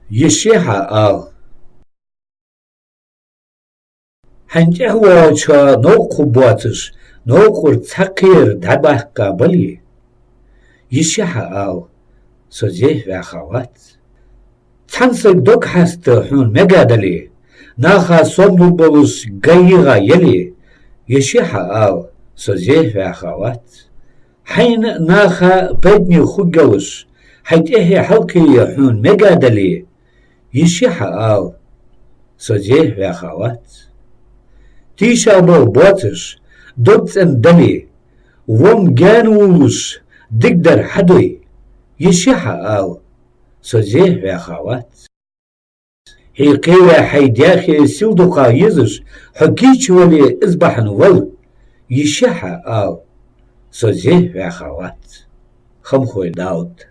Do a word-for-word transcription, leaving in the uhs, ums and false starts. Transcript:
Йишихьа ала: Хьайна тӀехьа воагӀачоа новкъа хургбоацаш, новкъара цхьаккха ер дӀабаккха бале, Йишихьа ала: Со зехьа ваьха вац. Цхьан сага дог хьаста хьона мега дале, наха сомалургболаш га йигӀа яле, Йишихьа ала: Со зехьа ваьха вац. Хьайна наха пайдане хургйолаш, хьай тӀехье хьалкхее хьона мега дале, Йишихьа ала: Со зехьа ваьха вац. Тийшаболх боацаш, дог цӀена дале, вом гаьна вувлаш, дикадар хьадой, Йишихьа ала: Со зехьа ваьха вац. Хье кхеваь хьай даьхе сел дукха езаш, хьо кийча вале, из бахьан вала, Йишихьа ала: Со зехьа ваьха вац. Хамхой Дауд.